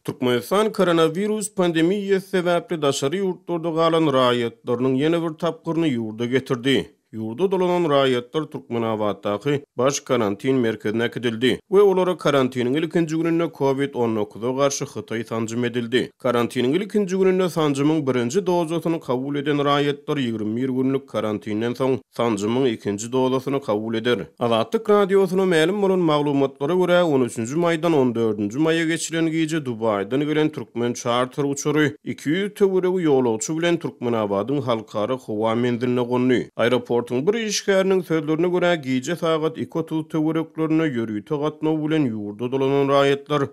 Türkmenistan koronawirus pandemiýasy sebäpli daşary ýurtlarda galan raýatlarynyň ýene bir tapgyryny ýurda getirdi. Ýurda dolanan raýatlar Türkmenabatdaky Baş karantin merkezine äkidildi we olara karantiniň ilkinji gününde Covid 19 a garşy hytaý sanjym edildi. Karantiniň ilkinji gününde sanjymyň birinji dozasyny kabul eden raýatlar 21 günlük karantinden soň sanjymyň ikinji dozasyny kabul eder. Azatlyk Radiosyna mälim bolan maglumatlara görä, on üçünji maýdan on dördünji maýa geçilen gije Dubaýdan gelen türkmen çarter uçary 200 töweregi ýolagçy bilen Türkmenabadyň halkara howa menziline gondy. Aeroportuň bir işgäriniň sözlerine görä, gije sagat 2:30 töwereklerinde ýörite gatnaw bilen ýurda dolanan raýatlar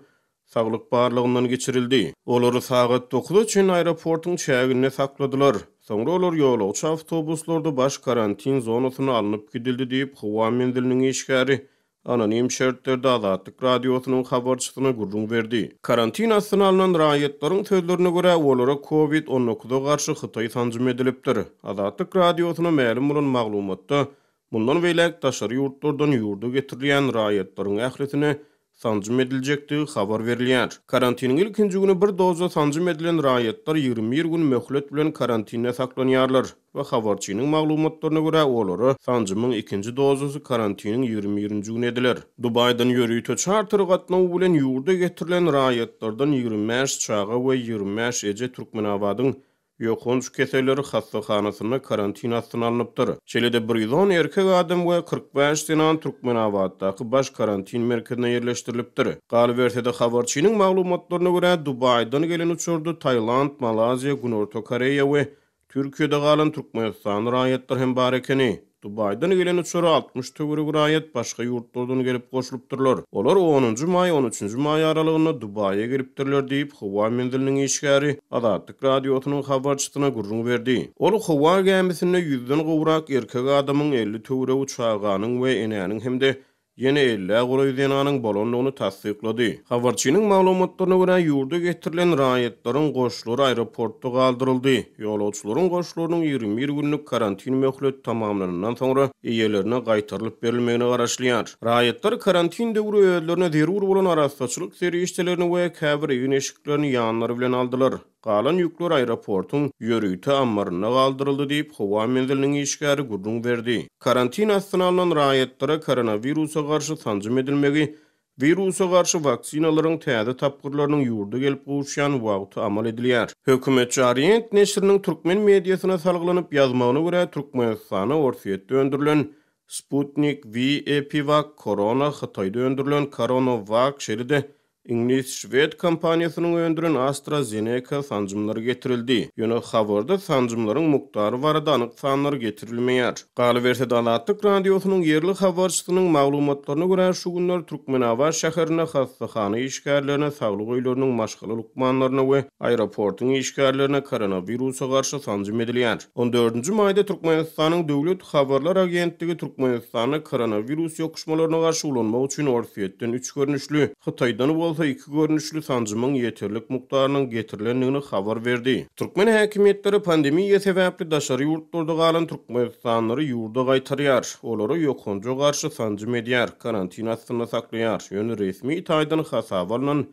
saglyk barlagyndan geçirildi. Olary sagat dokuza çenli aeroportuň çäginde sakladylar. Soňra olar ýolagçy awtobuslarda baş karantin zonasyna alnyp gidildi diýip, howa menziliniň işgäri anonim şertlerde Azatlyk Radiosynyň habarçysyna gürrüň berdi. Karantin astyna alnan raýatlaryň sözlerine görä, olara Covid 19 a garşy hytaý sanjym edilipdir. Azatlyk Radiosyna mälim bolan maglumatda, Mundan beýläk daşary ýurtlardan ýurda getirilýän raýatlaryň ählisine sanjym ediljekdigi habar berilýär. Karantiniň ilkinji güni bir doza sanjym edilen raýatlar 21 gün möhlet bilen karantinde saklanýarlar we habarçynyň maglumatlaryna görä, olara sanjymyň ikinji dozasy karantiniň 21-nji güni ediler. Dubaýdan ýörite çarter gatnawy bilen ýurda getirilen raýatlardan 25 çaga we 25 eje Türkmenabadyň Ýokanç keselleri hassahanasynda karantin astyna alnypdyr. Şeýle-de 110 erkek adam we 45 zenan Türkmenabatdaky baş karantin merkezine ýerleşdirilipdir. Galyberse-de, habarçynyň maglumatlaryna görä, Dubaýdan gelen uçarda Tailand, Malaýziýa, Günorta Koreýa we Türkiýede galan türkmenistanly raýatlar hem bar ekeni. Dubaýdan gelen uçara 60 töweregi raýat başga ýurtlardan gelip goşulypdyrlar. Olar onunjy maý, on üçünji maý aralygynda Dubaýa gelipdirler diýip, howa menziliniň işgäri Azatlyk Radiosynyň habarçysyna gürrüň berdi. Ol howa gämisinde ýüzden gowrak erkek adamyň, 50 töweregi çaganyň we enäniň hem-de Ýene ellä golaý zenanyň bolandygyny tassyklady. Habarçynyň maglumatlaryna görä, ýurda getirilen raýatlaryň goşlary aeroportda galdyryldy. Ýolagçylaryň goşlarynyň 21 günlük karantin möhleti tamamlanandan soňra eýelerine gaýtarylyp berilmegine garaşylýar. Raýatlar karantin döwri özlerine zerur bolan arassaçylyk serişdelerini we käbir egin-eşiklerini ýanlary bilen aldylar. Galan ýükler aeroportuň ýörite ammarynda galdyryldy diýip, howa menziliniň işgäri gürrüň berdi. Karantin astyna alnan raýatlara koronawirusa garşy sanjym edilmegi wirusa garşy waksinalaryň täze tapgyrlarynyň ýurda gelip gowuşýan wagty amal edilýär. Hökümetçi Orient neşiriniň türkmen mediasyna salgylanyp ýazmagyna görä, Türkmenistana Orsýetde öndürilen Sputnik V, EpiVak, Korona, Hytaýda öndürilen CoronoVac, şeýle-de Iňlis-şwed kompaniýasynyň öndüren AstraZeneca sanjymlary getirildi. Ýöne habarda sanjymlaryň mukdary barada anyk sanlar getirilmeýär. Galyberse-de, Azatlyk Radiosynyň ýerli habarçysynyň maglumatlaryna görä, şu günler Türkmenabat şäherinde hassahana işgärlerine, saglyk öýleriniň maşgala lukmanlaryna we aeroportuň işgärlerine koronawirusa garşy sanjym edilýär. On dördünji maýda Türkmenistanyň Döwlet habarlar agentligi Türkmenistanda koronawirus ýokuşmalaryna garşy ulanmak üçin Orsýetden üç görnüşli, Hytaýdan bolsa iki görnüşli sanjymyň ýeterlik mukdarynyň getirilendigini habar berdi. Türkmen häkimiýetleri pandemiýa sebäpli daşary ýurtlarda galan türkmenistanlylary ýurda gaýtarýar, olara ýokanja garşy sanjym edýär, karantin astynda saklaýar, ýöne resmi taýdan hasaba alnan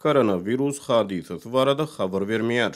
koronawirus hadysasy barada habar bermeýär.